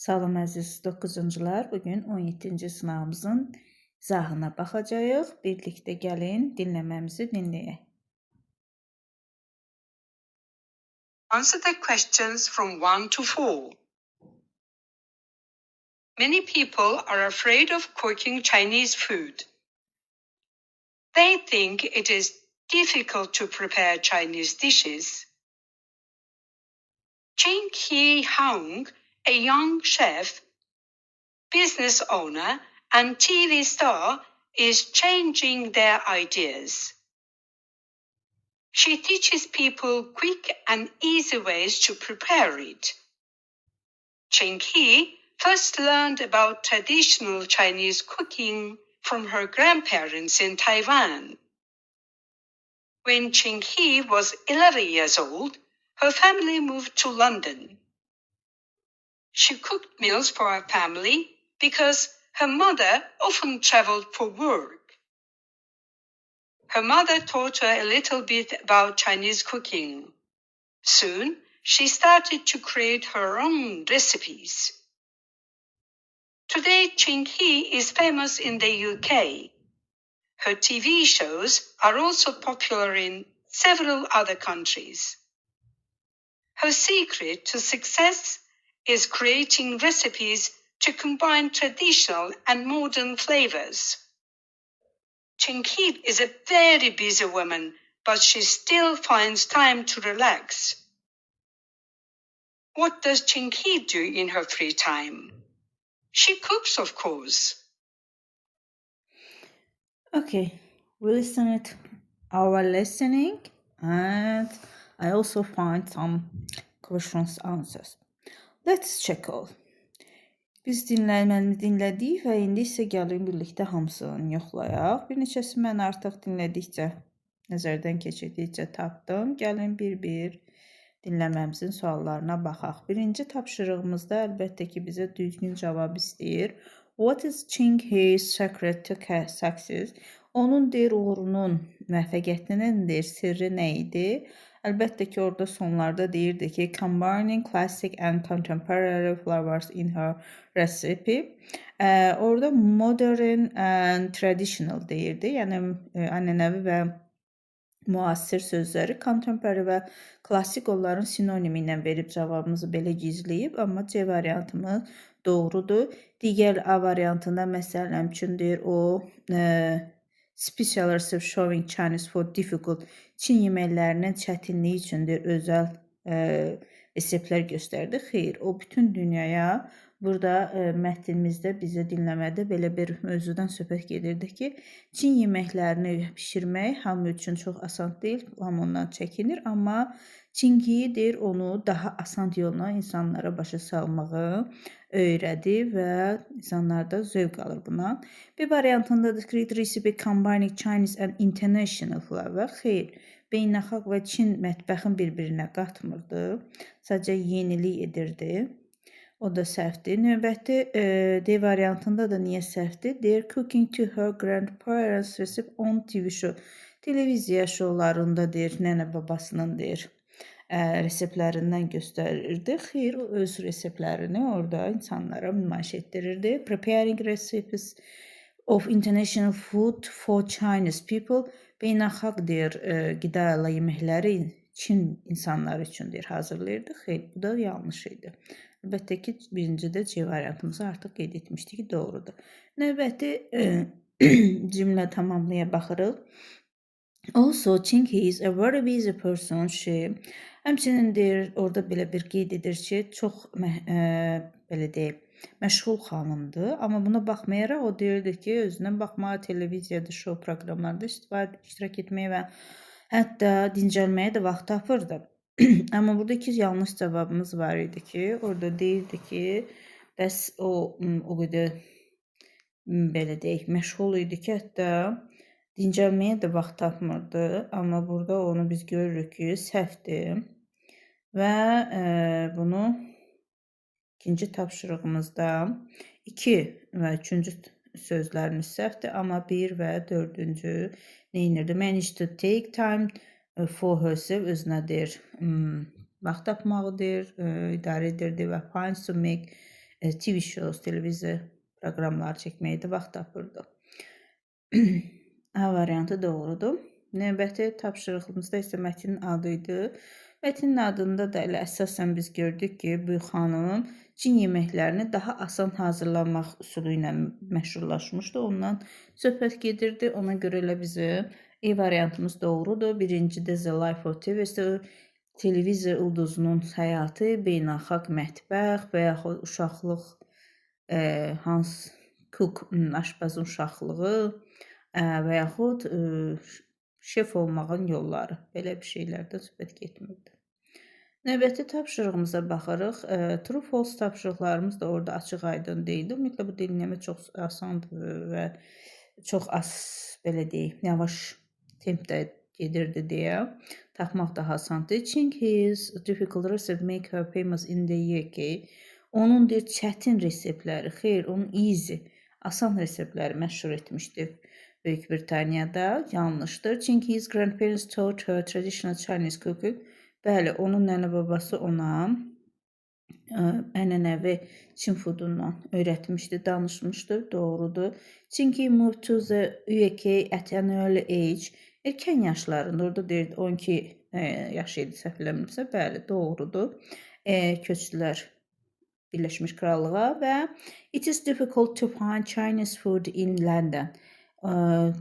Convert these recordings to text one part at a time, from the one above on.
Salam əziz 9-cular. Bugün 17-ci sınavımızın izahına baxacağıq. Birlikdə gəlin dinləməmizi dinləyək. Answer the questions from 1 to 4. Many people are afraid of cooking Chinese food. They think it is difficult to prepare Chinese dishes. Ching Hee Hung, a young chef, business owner, and TV star, is changing their ideas. She teaches people quick and easy ways to prepare it. Ching Hee first learned about traditional Chinese cooking from her grandparents in Taiwan. When Ching Hee was 11 years old, her family moved to London. She cooked meals for her family because her mother often traveled for work. Her mother taught her a little bit about Chinese cooking. Soon, she started to create her own recipes. Today, Ching Hee is famous in the UK. Her TV shows are also popular in several other countries. Her secret to success is creating recipes to combine traditional and modern flavors. Ching Hee is a very busy woman, but she still finds time to relax. What does Ching Hee do in her free time? She cooks, of course. Okay, we listened our listening and I also find some questions answers. Let's check all. Biz dinləməni dinlədik və indi isə gəlin birlikdə hamısını yoxlayaq. Bir neçəsi mən artıq dinlədikcə, nəzərdən keçirdikcə tapdım. Gəlin bir-bir dinləməmizin suallarına baxaq. Birinci tapşırığımızda əlbəttə ki, bizə düzgün cavab istəyir. What is Ching Hee's secret to success? Onun deyir uğurunun, müvəffəqiyyətinin deyir sirri nə idi? Əlbəttə ki, orada sonlarda deyirdi ki, combining classic and contemporary flavors in her recipe. Orada modern and traditional deyirdi. Yəni ənənəvi və müasir sözləri contemporary və klassik onların sinonimi ilə verib cavabımızı belə gizləyib, amma C variantımız doğrudur. Digər A variantında məsələn üçün deyir o special recipe showing Chinese food difficult Çin yeməklərinin çətinliyi üçün deyir özəl reseptlər göstərdi. Xeyr, o bütün dünyaya burada mətnimizdə bizə dinləmədə belə bir mövzudan söhbət gedirdi ki, Çin yeməklərini bişirmək hamı üçün çox asan deyil, hamı ondan çəkinir, amma Ching Hee deyir onu daha asan yolla insanlara başa salmağı öyrədi və insanlar da zövq alır bundan. Bir variantında da create recipe combining Chinese and international flavor. Xeyr, beynəlxalq və Çin mətbəxin bir-birinə qatmırdı. Sadəcə yenilik edirdi. O da səhvdir. Növbəti D variantında da niyə səhvdir? They're cooking to her grandparents recipe on TV show. Televiziya şoularında deyir, nənə babasının deyir reseptlərindən göstərirdi. Xeyr, o öz reseptlərini orada insanlara nümayiş etdirirdi. Preparing recipes of international food for Chinese people. Beynəlxalq deyir, qida ilə yeməkləri Çin insanları üçün deyir hazırlayırdı. Xeyr, bu da yanlış idi. Əlbəttə ki, birincidə C variantımızı artıq qeyd etmişdik ki, doğrudur. Növbəti cümlə tamamlaya baxırıq. Also, Ching Hee is a very busy person. She həmçinin deyir, orada belə bir qeyd edir ki, çox belə deyək, məşğul xanımdır. Amma buna baxmayaraq o deyirdi ki, özünə baxmağa, televiziyada, şou proqramlarında iştirak etməyə və hətta dincəlməyə də vaxt tapırdı. Amma burada iki yanlış cavabımız var idi ki, orada deyirdi ki, bəs o o qədər belə deyək, məşğul idi ki, hətta dincəlməyə də vaxt tapmırdı. Amma burada onu biz görürük ki, səhvdir. Və bunu ikinci tapşırığımızda 2 və üçüncü sözlərimiz səhvdir, amma 1 və dördüncü nə edirdi? Manage to take time for herself özünə deyir, vaxt tapmağı deyir, idarə edirdi və finds to make TV shows, televiziya proqramları çəkməyə də vaxt tapırdı. A variantı doğrudur. Növbəti tapşırığımızda isə mətnin adı idi. Mətnin adında da elə əsasən biz gördük ki, bu xanım Çin yeməklərini daha asan hazırlamaq üsulu ilə məşhurlaşmışdı. Ondan söhbət gedirdi. Ona görə elə bizim E variantımız doğrudur. Birincidə The Life of TV, televiziya ulduzunun həyatı, beynəlxalq mətbəx və yaxud uşaqlıq, Hans Cook aşpazın uşaqlığı və yaxud şef olmağın yolları. Belə bir şeylərdən söhbət getmirdi. Növbəti tapşırığımıza baxırıq. True false tapşırıqlarımız da orada açıq-aydın deyildi. Ümumiyyətlə bu dinləmə çox asandır və çox az, belə deyək, yavaş tempdə gedirdi deyə tapmaq daha asandır. Ching He's difficult recipe make her famous in the UK. Onun deyir çətin reseptləri, xeyr, onun easy, asan reseptləri məşhur etmişdi Böyük Britaniyada. Yanlışdır. Ching He's grandparents taught her traditional Chinese cooking. Bəli, onun nənə-babası ona ənənəvi Çin foodundan öyrətmişdi, danışmışdı. Doğrudur. Ching He moved to the UK at an early age. Erkən yaşlarında, orada deyirdi 12 yaş idi səhv eləmirəmsə, bəli, doğrudur. Köçdülər Birləşmiş Krallığa və it is difficult to find Chinese food in London.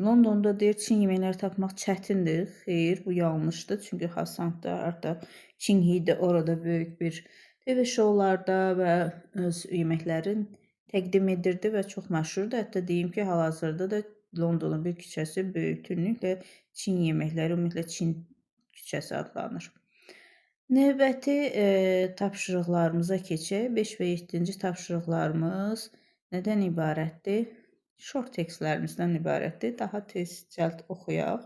Londonda deyir Çin yeməkləri tapmaq çətindir. Xeyr, bu yanlışdır. Çünki Hasan da artıq Çin də orada böyük bir TV şoularda və öz yeməklərini təqdim edirdi və çox məşhurdur. Hətta deyim ki, hal-hazırda da Londonun bir küçəsi bütünlüklə Çin yeməkləri, ümumiyyətlə Çin küçəsi adlanır. Növbəti tapşırıqlarımıza keçək. 5 və 7-ci tapşırıqlarımız nədən ibarətdir? Short tekstlərimizdən ibarətdir. Daha tez, cəld oxuyaq.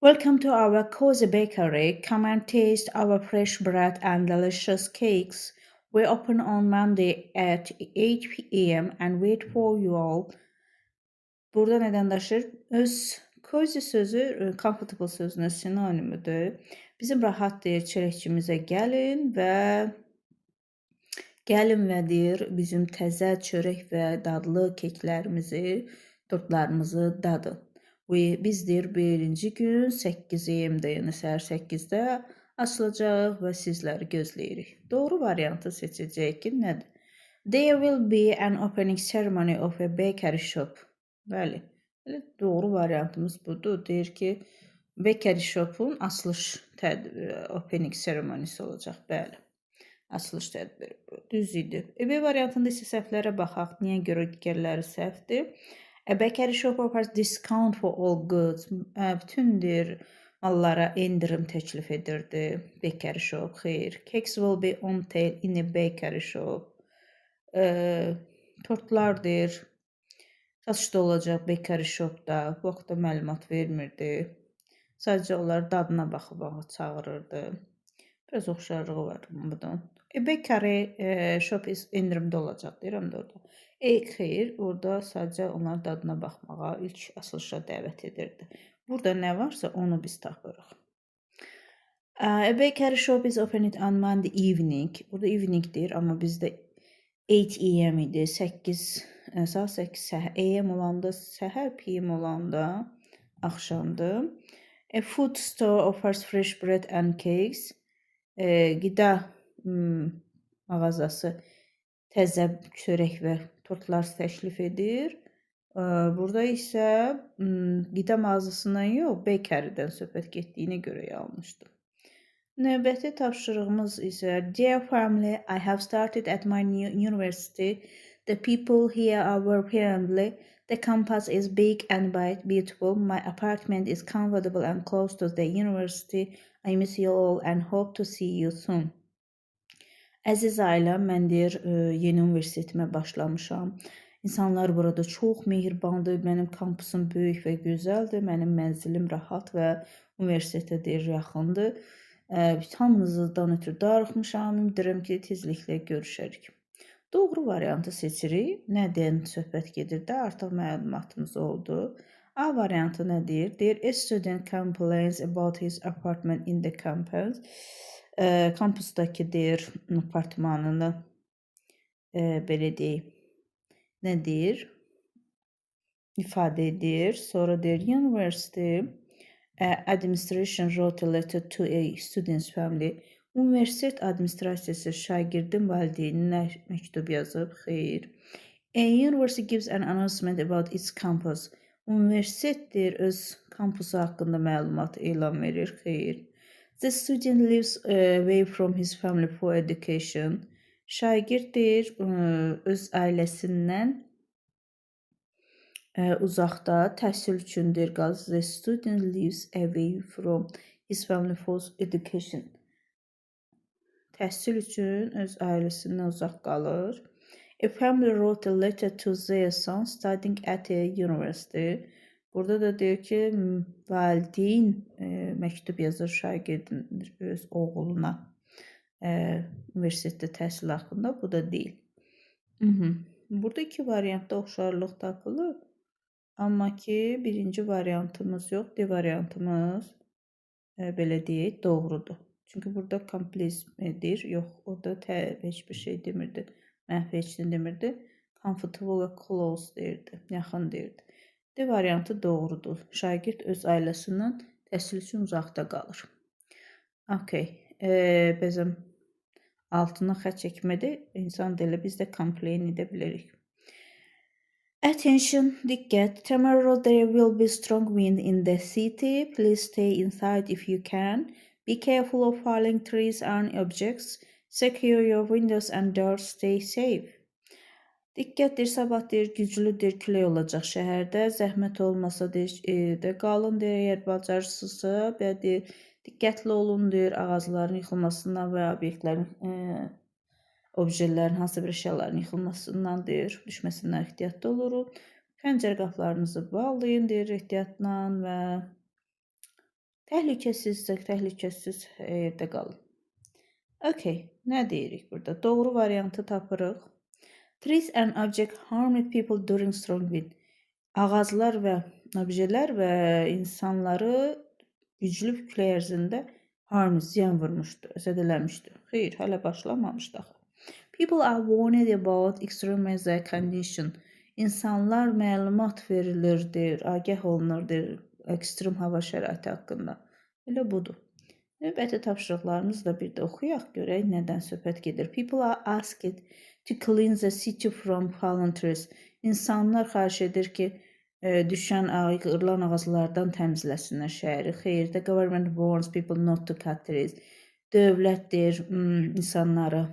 Welcome to our cozy bakery. Come and taste our fresh bread and delicious cakes. We open on Monday at 8 p.m. and wait for you all. Burada nədən daşır? Öz cozy sözü comfortable sözünün sinonimidir. Bizim rahat deyir çörəkçimizə gəlin və gəlin və deyir bizim təzə çörək və dadlı keklərimizi, tortlarımızı dadın. Biz deyir birinci gün 8 AM-də, yəni səhər 8-də açılacağıq və sizləri gözləyirik. Doğru variantı seçəcəyik ki, nədir? There will be an opening ceremony of a bakery shop. Bəli, elə doğru variantımız budur. Deyir ki, bakery shop'un açılış tədbiri, opening ceremony'si olacaq. Bəli. Açılış tədbiri. Düz idi. B variantında isə səhvlərə baxaq. Niyə görə digərləri səhvdir? A bakery shop offers discount for all goods. Bütün deyir mallara endirim təklif edirdi. Bakery shop, xeyr. Cakes will be on sale in a bakery shop. Tortlar deyir satışda olacaq bakery shopda. Bu haqda məlumat vermirdi. Sadəcə onlar dadına baxmağa çağırırdı. Biraz oxşarlığı var bunun. Bakery shop is endirimdə olacaq deyirəm də orada. Xeyr, orada sadəcə onlar dadına baxmağa ilk açılışa dəvət edirdi. Burada nə varsa onu biz tapırıq. A bakery shop is opened on Monday evening. Burada evening deyir, amma bizdə 8 AM idi. 8, saat 8 səhər, AM olanda səhər, PM olanda axşamdır. A food store offers fresh bread and cakes. Qida mağazası təzə çörək və tortlar təklif edir. Burada isə qida mağazasından yox, bakery'dən söhbət getdiyinə görə yanlışdır. Növbəti tapşırığımız isə Dear family, I have started at my new university. The people here are very friendly. The campus is big and beautiful. My apartment is comfortable and close to the university. I miss you all and hope to see you soon. Əziz ailəm, mən deyir, yeni universitetimə başlamışam. İnsanlar burada çox mehribandır. Mənim kampusum böyük və gözəldir. Mənim mənzilim rahat və universitetə deyir yaxındır. Hamınızdan ötrü darıxmışam. Ümid edirəm ki, tezliklə görüşərik. Doğru variantı seçirik. Nədən söhbət gedir də artıq məlumatımız oldu. A variantı nə deyir? Deyir, a student complains about his apartment in the campus. Kampusdakı deyir apartmanını Belə deyək, nə deyir? İfadə edir. Sonra deyir, university administration wrote a letter to a student's family. Universitet administrasiyası şagirdin valideyninə məktub yazıb. Xeyr. A university gives an announcement about its campus. Universitet deyir, öz kampusu haqqında məlumat elan verir. Xeyr. The student lives away from his family for education. Şagird deyir, öz ailəsindən uzaqda təhsil üçün deyir, qalır. The student lives away from his family for education. Təhsil üçün öz ailəsindən uzaq qalır. A family wrote a letter to their son studying at a university. Burada da deyir ki, valideyn məktub yazır şagirdin öz oğluna universitetdə təhsil haqqında. Bu da deyil. Burada iki variantda oxşarlıq tapılır. Amma ki, birinci variantımız yox, D variantımız belə deyək, doğrudur. Çünki burada complete edir. Yox, orada heç bir şey demirdi. Mənfi heç nə demirdi. Comfortable və close deyirdi. Yaxın deyirdi. D variantı doğrudur. Şagird öz ailəsindən təhsil üçün uzaqda qalır. Okay. Bəzən altına xətt çəkmədə insan dili biz də complain edə bilirik. Attention, diqqət. Tomorrow there will be strong wind in the city. Please stay inside if you can. Be careful of falling trees and objects. Secure your windows and doors. Stay safe. Diqqət deyir, sabah deyir, güclü deyir, külək olacaq şəhərdə. Zəhmət olmasa deyir, evdə qalın deyir, əgər bacarırsınızsa və deyir, diqqətli olun deyir, ağacların yıxılmasından və obyektlərin, objelerin, hansısa bir əşyaların yıxılmasından deyir, düşməsindən ehtiyatlı olun. Pəncərə qapılarınızı bağlayın deyir ehtiyatla və təhlükəsizsə, təhlükəsiz yerdə qalın. Okay, nə deyirik burada? Doğru variantı tapırıq. Trees and objects harmed people during strong wind. Ağaclar və objelər və insanları güclü külək ərzində harm, ziyan vurmuşdu, zədələmişdi. Xeyr, hələ başlamamışdı axı. People are warned about extreme weather condition. İnsanlar məlumat verilir, deyir, agah olunur, deyir, ekstrem hava şəraiti haqqında. Elə budur. Növbəti tapşırıqlarımızı da bir də oxuyaq, görək nədən söhbət gedir. People are asked to clean the city from fallen trees. İnsanlar xahiş edir ki, düşən, qırılan ağaclardan təmizləsinlər şəhəri. Xeyr, the government warns people not to cut trees. Dövlət deyir, insanları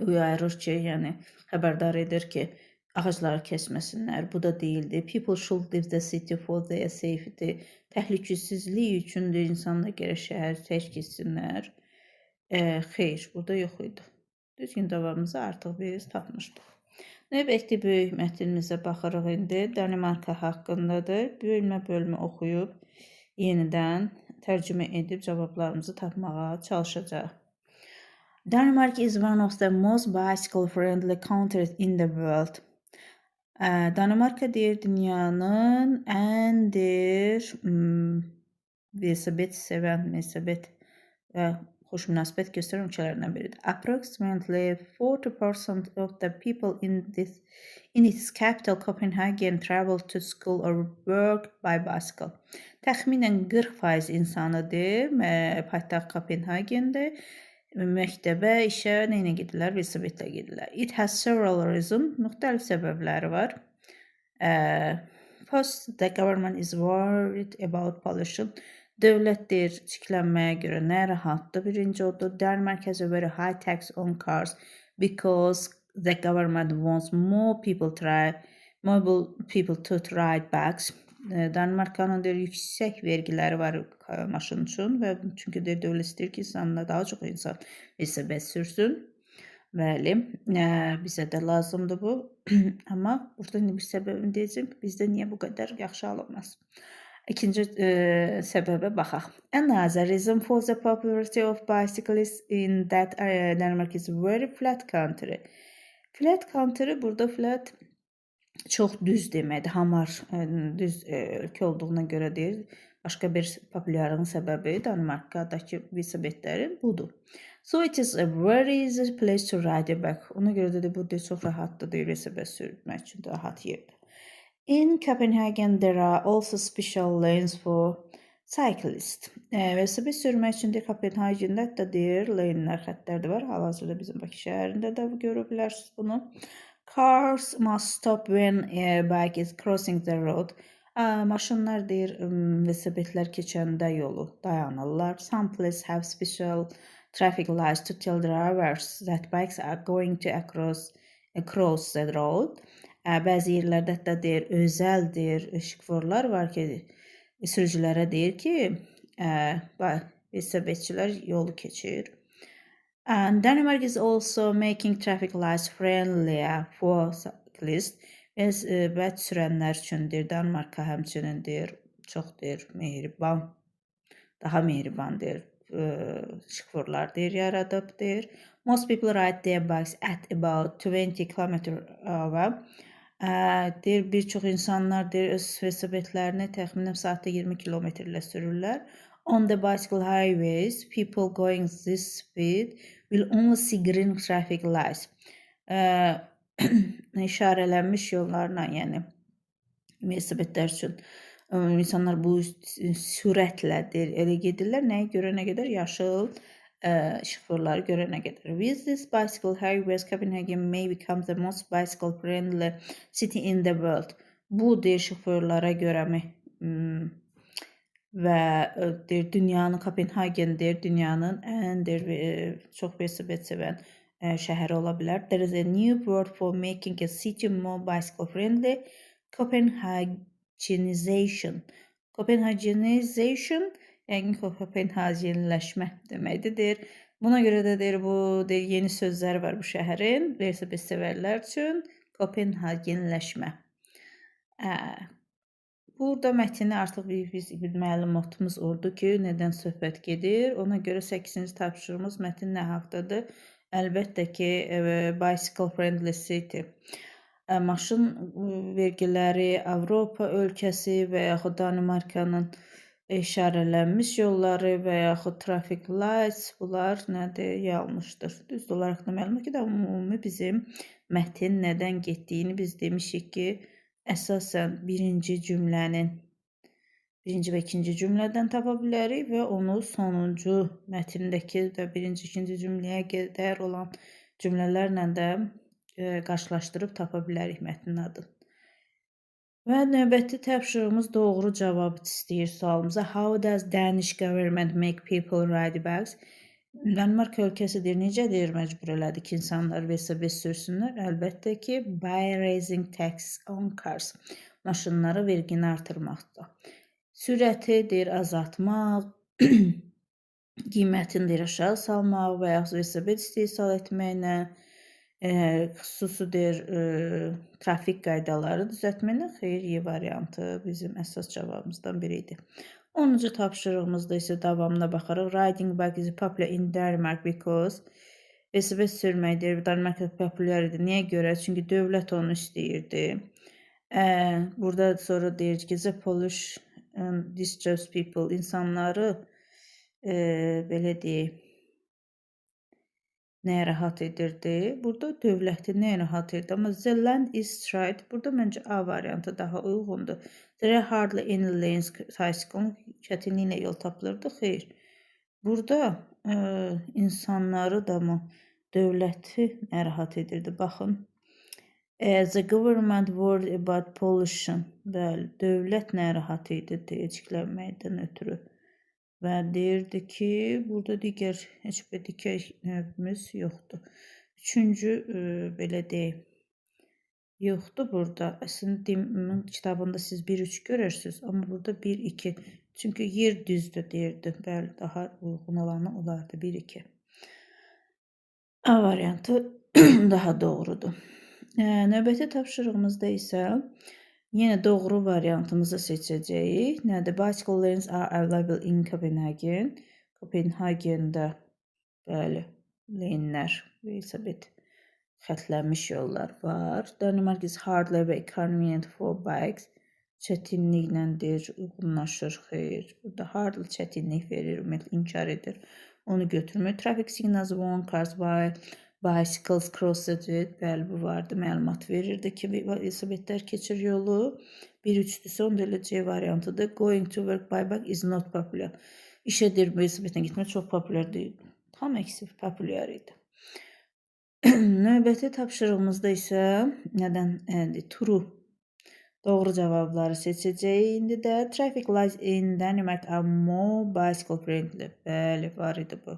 uyarır ki, yəni xəbərdar edir ki, ağacları kəsməsinlər. Bu da deyildi. People should leave the city for their safety. Təhlükəsizlik üçündür, insanlar gərək şəhəri tərk etsinlər. Xeyr, burada yox idi. Düzgün cavabımızı artıq biz tapmışdıq. Növbəti böyük mətnimizə baxırıq indi. Danimarka haqqındadır. Bölmə-bölmə oxuyub yenidən tərcümə edib cavablarımızı tapmağa çalışacağıq. Denmark is one of the most bicycle-friendly countries in the world. Danimarka deyir dünyanın ən deyir velosiped sevən, velosiped və xoş münasibət göstərən ölkələrindən biridir. Approximately 40% of the people in its capital Copenhagen travel to school or work by bicycle. Təxminən 40% insanı deyir, paytaxt Kopenhagendə məktəbə, işə nə ilə gedirlər? Velosipedlə gedirlər. It has several reasons. Müxtəlif səbəbləri var. First, the government is worried about pollution. Dövlət deyir, çirklənməyə görə narahatdır. Birinci odur. Denmark has a very high tax on cars because the government wants more people to ride bikes. Danimarkanın deyir yüksək vergiləri var maşın üçün və çünki deyir dövlət istəyir ki, insanlar daha çox insan velosiped sürsün. Bəli, bizə də lazımdır bu. Amma burada indi bir səbəbini deyəcəm ki, bizdə niyə bu qədər yaxşı alınmaz. İkinci səbəbə baxaq. Another reason for the popularity of bicycles in that Denmark is very flat country. Flat country, burada flat çox düz deməkdir. Hamar, düz ölkə olduğuna görə deyir. Başqa bir populyarlığın səbəbi Danimarkadakı velosipedlərin budur. So it is a very easy place to ride a bike. Ona görə də bu deyir, çox rahatdır, deyir, velosiped sürmək üçün rahat yerdir. In Copenhagen there are also special lanes for cyclists. Velosiped sürmək üçün deyir, Kopenhagendə hətta deyir, lanelər, xəttlər də var. Hal-hazırda bizim Bakı şəhərində də görə bilərsiniz bunu. Cars must stop when a bike is crossing the road. Maşınlar deyir, velosipedlər keçəndə yolu dayanırlar. Some places have special traffic lights to tell drivers that bikes are going to across the road. Bəzi yerlərdə hətta deyir, özəl deyir, işıqforlar var ki, sürücülərə deyir ki, velosipedçilər yolu keçir. And Denmark is also making traffic lights friendlier for cyclists. Velosiped sürənlər üçün deyir, Danmarka həmçinin deyir, çox deyir, mehriban, daha mehriban deyir, işıqforlar deyir, yaradıb deyir. Most people ride their bikes at about 20 km hour. Deyir, bir çox insanlar deyir, öz velosipedlərini təxminən saatda 20 km ilə sürürlər. On the bicycle highways, people going this speed will only see green traffic lights. İşarələnmiş yollarla, yəni velosipedlər üçün insanlar bu sürətlə deyir, elə gedirlər, nəyi görənə qədər yaşıl işıqforları görənə qədər. With this bicycle highways, Copenhagen may become the most bicycle friendly city in the world. Bu deyir işıqforlara görə mi? Və deyir dünyanın Kopenhagen deyir dünyanın ən deyir çox velosiped sevən şəhəri ola bilər. There is a new word for making a city more bicycle friendly. Copenhagenization. Copenhagenization yəqin ki, Kopenhagenləşmə deməkdir. Buna görə də deyir bu deyir yeni sözləri var bu şəhərin velosiped sevərlər üçün Kopenhagenləşmə. Burada mətni artıq biz bir məlumatımız oldu ki, nədən söhbət gedir. Ona görə 8-ci tapşırığımız mətin nə haqdadır? Əlbəttə ki, bicycle friendly city. Maşın vergiləri, Avropa ölkəsi və yaxud Danimarkanın işarələnmiş yolları və yaxud traffic lights, bunlar nədir? Yanlışdır. Düz olaraq da məlum ki, də ümumi bizim mətin nədən getdiyini biz demişik ki, əsasən birinci cümlənin birinci və ikinci cümlədən tapa bilərik və onu sonuncu mətndəki də birinci, ikinci cümləyə qədər olan cümlələrlə də qarşılaşdırıb tapa bilərik mətnin adını. Və növbəti tapşırığımız doğru cavab istəyir sualımıza. How does Danish government make people ride bikes? Danimarka ölkəsi deyir, necə deyir, məcbur elədi ki, insanlar velosiped sürsünlər? Əlbəttə ki, by raising tax on cars. Maşınlara vergini artırmaqda. Sürəti deyir, azaltmaq, qiymətini deyir, aşağı salmaq və yaxud velosiped istehsal etməklə, xüsusi deyir, trafik qaydaları düzəltməklə. Xeyr, Y variantı bizim əsas cavabımızdan biri idi. 10-cu tapşırığımızda isə davamına baxarıq. Riding bike is popular in Denmark because velosiped sürmək deyir, Danimarkada populyar idi. Niyə görə? Çünki dövlət onu istəyirdi. Burada sonra deyir ki, the pollution disturbs people. İnsanları belə deyək, nəyə rahat edirdi? Burada dövləti nəyə rahat edirdi? Amma the land is straight. Burada məncə A variantı daha uyğundur. There are hardly any lanes bicycle. Çətinliklə yol tapılırdı. Xeyr. Burada insanları da mı dövləti narahat edirdi? Baxın. The government worried about pollution. Bəli, dövlət narahat idi çirklənməkdən ötürü. Və deyirdi ki, burada digər heç bir dikey növümüz yoxdur. Üçüncü, belə deyək, yoxdur burada. Əslində DİM kitabında siz 1-3 görürsünüz, amma burada 1-2. Çünki yer düzdür deyirdi. Bəli, daha uyğun olanı olardı 1-2. A variantı daha doğrudur. Növbəti tapşırığımızda isə yenə doğru variantımızı seçəcəyik. Nədir? Bicycle lanes are available in Copenhagen. Kopenhagendə bəli, lanelər, velosiped xətlənmiş yollar var. Denmark is hardly ever convenient for bikes. Çətinliklə deyir, uyğunlaşır. Xeyr. Burada hardly çətinlik verir, ümumiyyətlə inkar edir. Onu götürmür. Traffic signals warn cars while bicycles cross the street. Bəli, bu vardı. Məlumat verirdi ki, velosipedlər keçir yolu. 1-3-dürsə, onda elə C variantıdır. Going to work by bike is not popular. İşə deyir, velosipedlə getmək çox populyar deyil. Tam əksi populyar idi. Növbəti tapşırığımızda isə nədən true doğru cavabları seçəcəyik. İndi də traffic lights in Denmark are more bicycle friendly. Bəli, var idi bu.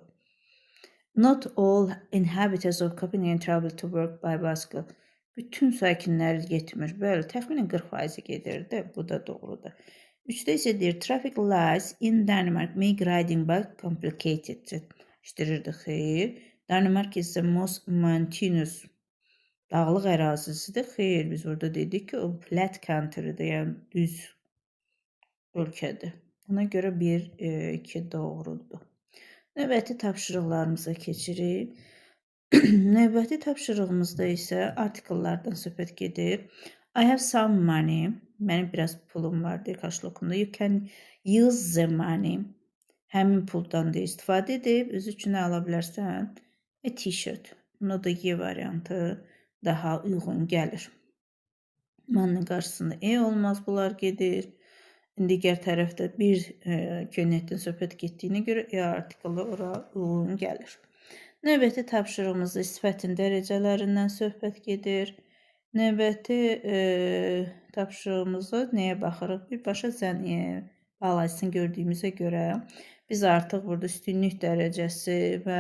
Not all inhabitants of Copenhagen travel to work by bicycle. Bütün sakinlər getmir. Bəli, təxminən 40% gedirdi. Bu da doğrudur. 3-də isə deyir traffic lights in Denmark make riding bike complicated. İşdirirdi, xeyr. Denmark is the most mountainous dağlıq ərazisidir. Xeyr, biz orada dedik ki, o flat country'dir, yəni düz ölkədir. Ona görə 1, 2 doğrudur. Növbəti tapşırıqlarımıza keçirik. Növbəti tapşırığımızda isə artikellardan söhbət gedir. I have some money. Mənim biraz pulum var deyir karşılıqında. You can use the money. Həmin puldan da istifadə edib özü üçün nə ala bilərsən? A t-shirt. Buna da Y variantı daha uyğun gəlir. Money qarşısında E olmaz, bunlar gedir. Digər tərəfdə bir köynəkdən söhbət getdiyinə görə E artikeli ora uyğun gəlir. Növbəti tapşırığımızda sifətin dərəcələrindən söhbət gedir. Növbəti tapşırığımızda nəyə baxırıq? Birbaşa than bağlayıcısını gördüyümüzə görə biz artıq burada üstünlük dərəcəsi və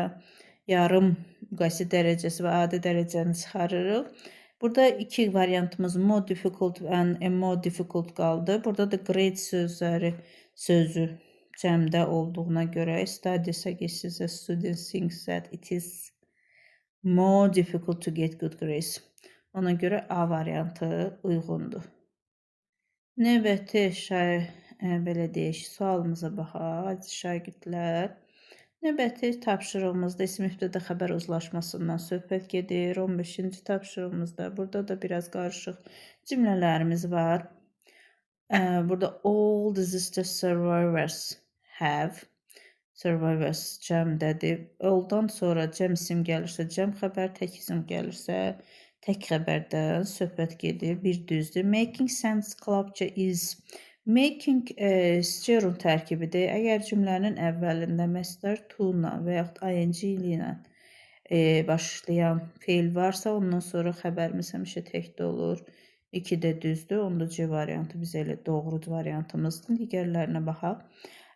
yarım müqayisə dərəcəsi və adi dərəcəni çıxarırıq. Burada iki variantımız more difficult and a more difficult qaldı. Burada da great sözləri sözü cəmdə olduğuna görə study suggests that students think that it is more difficult to get good grades. Ona görə A variantı uyğundur. Növbəti belə deyək, sualımıza baxaq, əziz şagirdlər. Növbəti tapşırığımızda isim mübtəda xəbər uzlaşmasından söhbət gedir. 15-ci tapşırığımızda burada da biraz qarışıq cümlələrimiz var. Burada all disaster survivors have survivors cəmdədir. All'dan sonra cəm isim gəlirsə cəm xəbər, tək isim gəlirsə tək xəbərdən söhbət gedir. Bir düzdür. Making sand sculpture is making gerund tərkibidir. Əgər cümlənin əvvəlində məsdər to-la və yaxud ing ilə başlayan feil varsa, ondan sonra xəbərimiz həmişə təkdə olur. 2 də düzdür. Onda C variantı bizə elə doğru variantımızdır. Digərlərinə baxaq.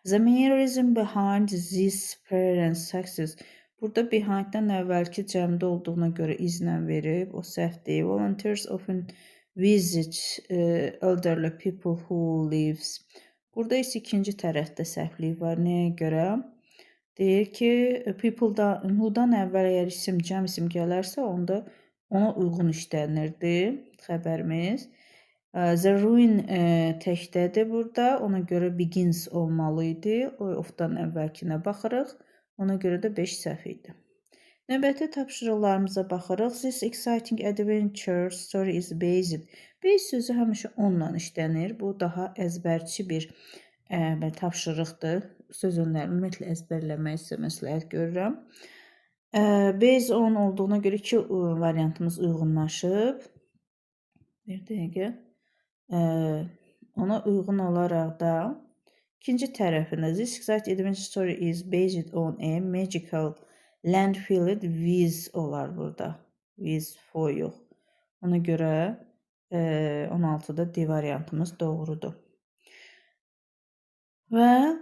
The main reason behind this parents' success. Burada behind'dən əvvəlki cəmdə olduğuna görə izlə verib, o səhv deyil. Volunteers often visit elderly people who lives. Burada isə ikinci tərəfdə səhvlik var. Nəyə görə? Deyir ki, people-da, who-dan əvvəl əgər isim, cəm isim gələrsə, onda ona uyğun işlənirdi xəbərimiz. The ruin təkdədir burada. Ona görə begins olmalı idi. O of-dan əvvəlkinə baxırıq. Ona görə də 5 səhv idi. Növbəti tapşırıqlarımıza baxırıq. This exciting adventure story is based. Base sözü həmişə onunla işlənir. Bu daha əzbərçi bir tapşırıqdır. Söz önlərini ümumiyyətlə əzbərləməyi sizə məsləhət görürəm. Based on olduğuna görə iki variantımız uyğunlaşıb. Bir dəqiqə. Ona uyğun olaraq da ikinci tərəfində this exciting adventure story is based on a magical land filled with olar burada. With for yox. Ona görə 16-da D variantımız doğrudur. Və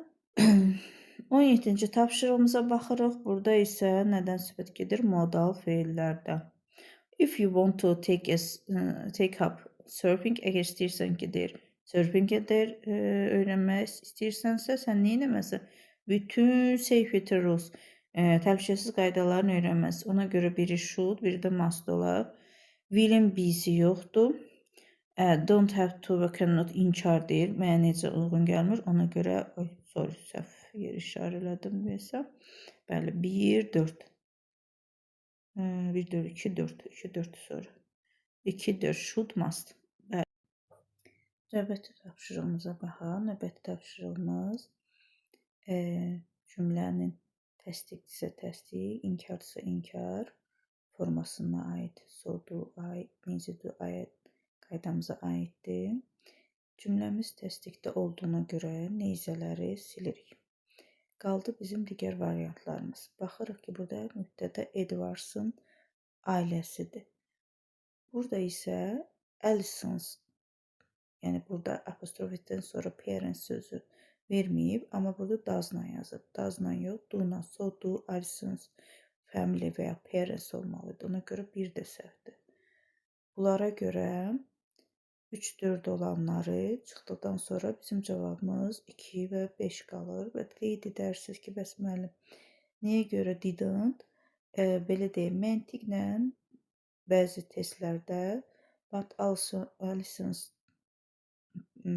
17-ci tapşırığımıza baxırıq. Burada isə nədən söhbət gedir? Modal feillərdən. If you want to take up surfing, əgər istəyirsən ki, deyir, surfing edir, öyrənmək istəyirsənsə, sən nə etməlisən? Bütün safety rules, təhlükəsiz qaydalarını öyrənməlisən. Ona görə biri should, biri də must olar. Will-in be-si yoxdur. Don't have to və cannot inkar deyir. Mənə necə uyğun gəlmir. Ona görə, oy, sorry, səhv yer işarə elədim deyəsən. Bəli, 1, 4. 1, 4, 2, 4, 2, 4, sorry. 2, 4, should, must. Bəli. Növbəti tapşırığımıza baxaq. Növbəti tapşırığımız cümlənin Təsdiqdirsə təsdiq, inkardısa inkar formasına aid. So do I, necə do I qaydamıza aiddir. Cümləmiz təsdiqdə olduğuna görə neyzələri silirik. Qaldı bizim digər variantlarımız. Baxırıq ki, burada mübtəda Edwards'ın ailəsidir. Burada isə Alison's, yəni burada apostrofitdən sonra parents sözü verməyib, amma burada does-la yazıb. Does-la yox, do-la, so do Alison's family və ya parents olmalıdır. Ona görə bir də səhvdir. Bunlara görə 3-4 olanları çıxdıqdan sonra bizim cavabımız 2 və 5 qalır. Və qeyd edərsiniz ki, bəs müəllim, niyə görə didn't? Belə deyim, məntiqlə bəzi testlərdə but also Alison's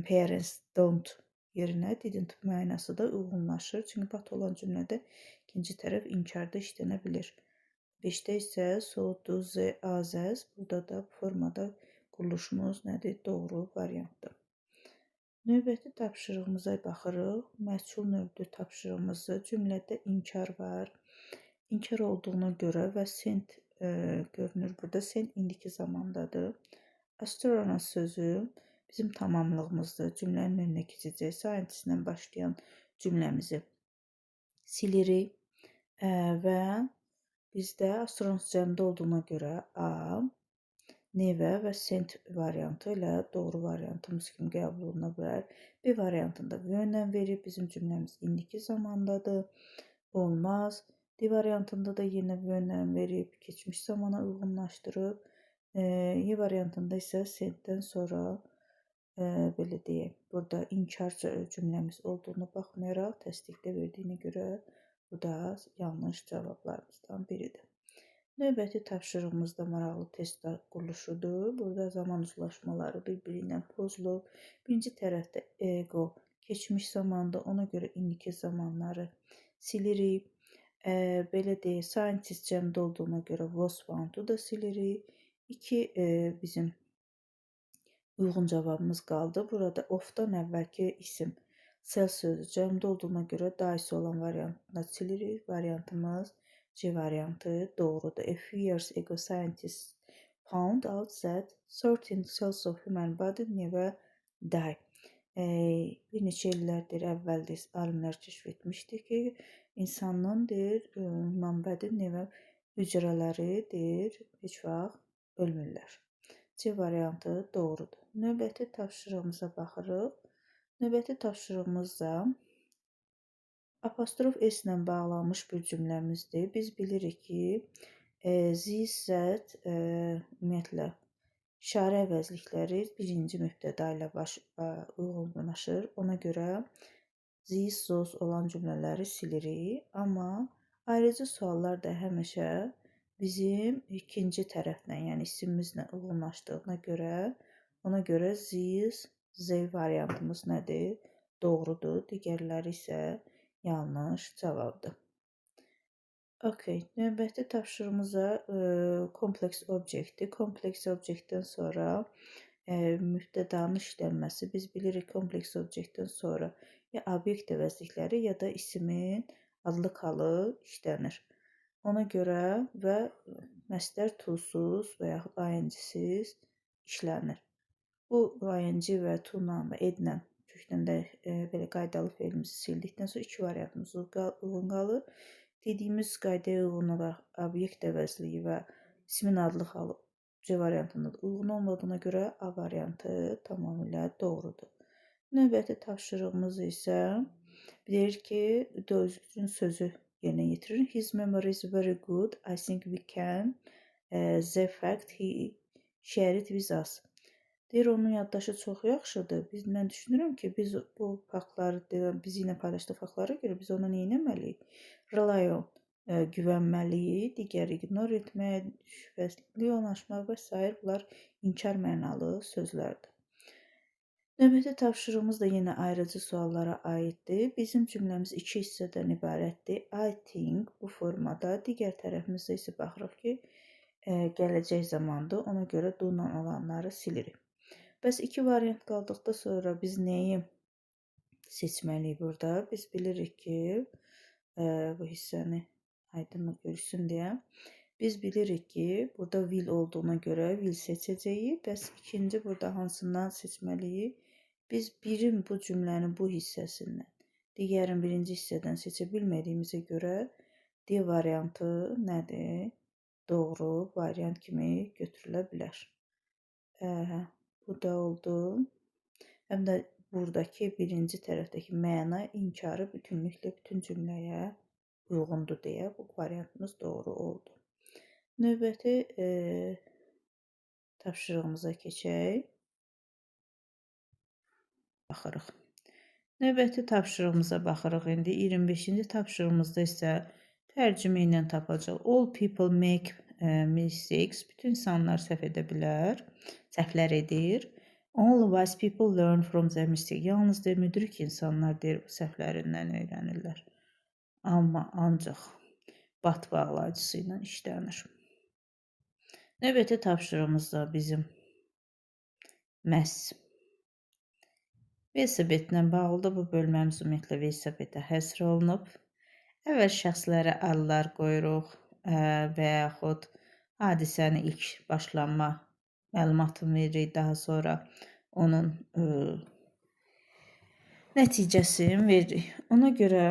parents don't yerinə didn't mənası da uyğunlaşır. Çünki but olan cümlədə ikinci tərəf inkarda işlənə bilir. 5-də isə so, do, z, a, z. Burada da formada quruluşumuz nədir? Doğru variantdır. Növbəti tapşırığımıza baxırıq. Məchul növlü tapşırığımızı cümlədə inkar var. İnkar olduğuna görə və sent görünür burada. Sent indiki zamandadır. Astronaut sözü bizim tamamlığımızdır. Cümlənin önünə keçəcək. Scientist-lə başlayan cümləmizi silirik və bizdə astronaut cəmdə olduğuna görə A, never və sent variantı ilə doğru variantımız kimi qəbul oluna bilər. B variantında were-lə verib, bizim cümləmiz indiki zamandadır. Olmaz. D variantında da yenə were-lə verib, keçmiş zamana uyğunlaşdırıb. Y variantında isə sentdən sonra belə deyək, burada inkar cümləmiz olduğuna baxmayaraq təsdiqdə verdiyinə görə bu da yanlış cavablarımızdan biridir. Növbəti tapşırığımız da maraqlı test quruluşudur. Burada zaman uzlaşmaları bir-biri ilə pozulub. Birinci tərəfdə ago keçmiş zamanda, ona görə indiki zamanları silirik. Belə deyək, scientist cəmdə olduğuna görə was found-u da silirik. 2 bizim uyğun cavabımız qaldı. Burada of-dan əvvəlki isim cell sözü cəmdə olduğuna görə dies olan variantını silirik. Variantımız C variantı doğrudur. A few years ago, scientists found out that certain cells of human body never die. Bir neçə illərdir əvvəldir alimlər kəşf etmişdi ki, insanın deyir, human body never hücrələri deyir, heç vaxt ölmürlər. C variantı doğrudur. Növbəti tapşırığımıza baxırıq. Növbəti tapşırığımız da apostrof S ilə bağlanmış bir cümləmizdir. Biz bilirik ki, this, that, ümumiyyətlə işarə əvəzlikləri birinci mübtəda ilə uyğunlaşır. Ona görə these, those olan cümlələri silirik. Amma ayrıca suallar da həmişə bizim ikinci tərəflə, yəni isimimizlə uyğunlaşdığına görə, ona görə these, they variantımız nədir? Doğrudur. Digərləri isə yanlış cavabdır. Okay, növbəti tapşırığımıza kompleks obyektdir. Kompleks obyektdən sonra mübtədanın işlənməsi. Biz bilirik kompleks obyektdən sonra ya obyekt əvəzlikləri, ya da isimin adlıq halı işlənir. Ona görə və məstər to-suz və yaxud ing-siz işlənir. Bu ing və to-la və ed-lə kökdən də belə qaydalı feilimizi sildikdən sonra iki variantımız uyğun qalır. Dediyimiz qaydaya uyğun olaraq obyekt əvəzliyi və ismin adlıq halı C variantında da uyğun olmadığına görə A variantı tamamilə doğrudur. Növbəti tapşırığımız isə deyir ki, düzgün sözü yerinə yetirir. His memory is very good. I think we can the fact he shared with us. Deyir, onun yaddaşı çox yaxşıdır. Mən düşünürəm ki, biz bu faktları, bizi ilə paylaşdığı faktlara görə biz ona nə etməliyik? Rely on, güvənməliyik, digər ignore etmək, şübhəli yanaşmaq və sair bunlar inkar mənalı sözlərdir. Növbəti tapşırığımız da yenə ayrıcı suallara aiddir. Bizim cümləmiz iki hissədən ibarətdir. I think bu formada, digər tərəfimizdə isə baxırıq ki, gələcək zamandır. Ona görə do-la olanları silirik. Bəs iki variant qaldıqda sonra biz nəyi seçməliyik burada? Biz bilirik ki, Bu hissəni aydınlıq görürsün deyə. Biz bilirik ki, burada will olduğuna görə will seçəcəyik. Bəs ikinci burada hansından seçməliyik? Biz birin bu cümlənin bu hissəsindən, digərin birinci hissədən seçə bilmədiyimizə görə D variantı nədir? Doğru variant kimi götürülə bilər. Bu da oldu. Həm də buradakı birinci tərəfdəki məna inkarı bütünlüklə bütün cümləyə uyğundur deyə bu variantımız doğru oldu. Növbəti tapşırığımıza keçək. Baxırıq. Növbəti tapşırığımıza baxırıq indi. 25-ci tapşırığımızda isə tərcümə ilə tapacaq. All people make mistakes. Bütün insanlar səhv edə bilər, səhvlər edir. Only wise people learn from their mistakes. Yalnız deyir, müdrik insanlar deyir, səhvlərindən öyrənirlər. Amma ancaq but bağlayıcısı ilə işlənir. Növbəti tapşırığımız da bizim məhz velosipedlə bağlıdır. Bu bölməmiz ümumiyyətlə velosipedə həsr olunub. Əvvəl şəxslərə adlar qoyuruq və yaxud hadisənin ilk başlanma məlumatını veririk. Daha sonra onun nəticəsini veririk. Ona görə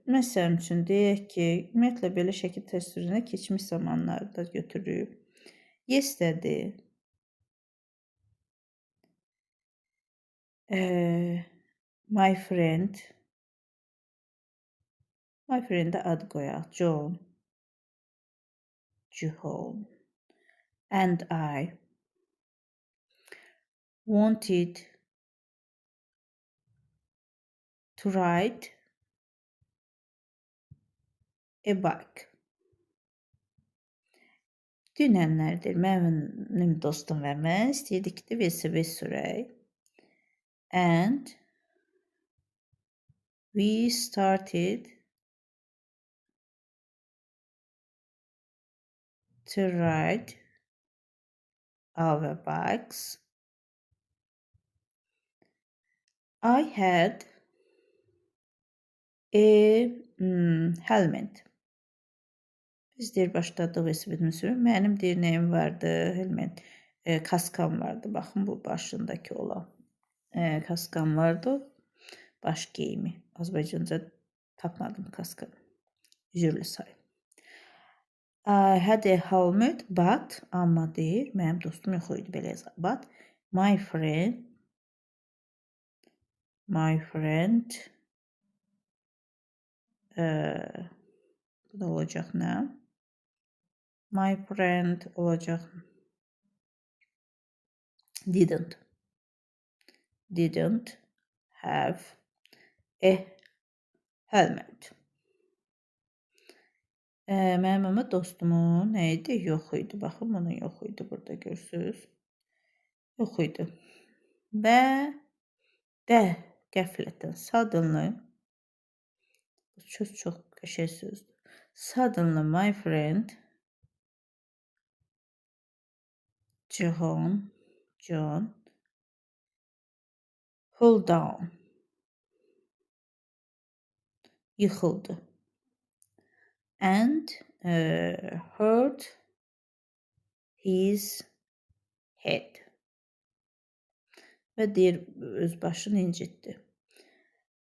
məsəl üçün deyək ki, ümumiyyətlə belə şəkil təsvirinə keçmiş zamanlarda götürürük. Yesterday my friend, my friend-ə ad qoyaq, John, John and I wanted to ride a bike. Dünənlərdir, mənim dostum və mən istəyirdik ki, velosiped sürək. And we started to ride our bikes. I had a helmet. Biz deyir, başladıq velosipedimi sürmək. Mənim deyir, nəyim vardı? Helmet. Kaskam vardı. Baxın, bu başındakı olan. Kaskam vardı. Baş geyimi. Azərbaycanca tapmadım kaskanı. Üzürlü sayın. I had a helmet, but, amma deyir, mənim dostum yox idi, belə yazaq. But my friend, bu da olacaq nə? My friend olacaq didn't have a helmet. Mənim amma dostumun nə idi? Yox idi. Baxın, bunun yox idi burada görürsünüz. Yox idi. Və də qəflətən suddenly, bu söz çox qəşəng sözdür. Suddenly my friend John fell down. Yıxıldı. And hurt his head. Və deyir, öz başını incitdi.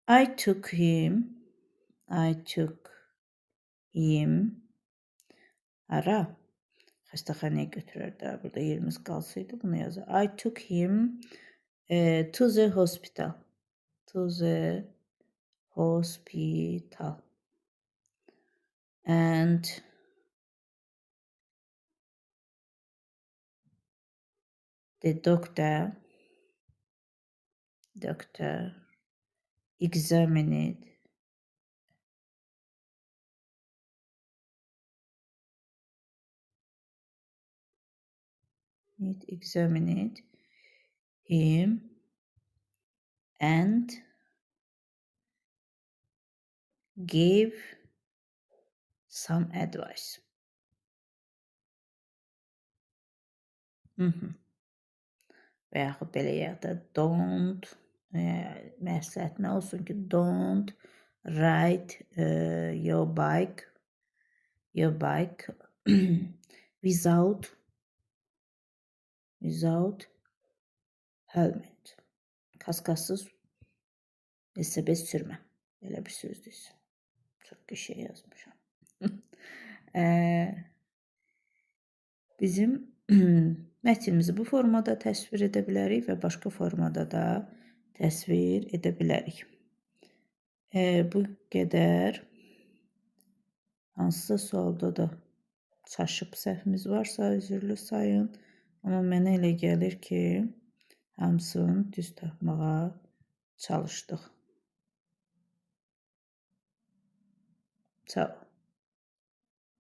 I took him, hara? Xəstəxanaya götürər də, burada yerimiz qalsaydı bunu yazar. I took him to the hospital. To the hospital. And the doctor examined him and gave some advice. Və yaxud belə ya da don't, məsləhət nə olsun ki, don't Ride your bike without helmet. Kaskasız velosiped sürmə. Elə bir sözdür. Çox qəşəng yazmışam. Bizim mətnimizi bu formada təsvir edə bilərik və başqa formada da təsvir edə bilərik. Bu qədər. Hansısa sualda da çaşıb səhvimiz varsa üzürlü sayın. Amma mənə elə gəlir ki, hamısını düz tapmağa çalışdıq. Sağ ol.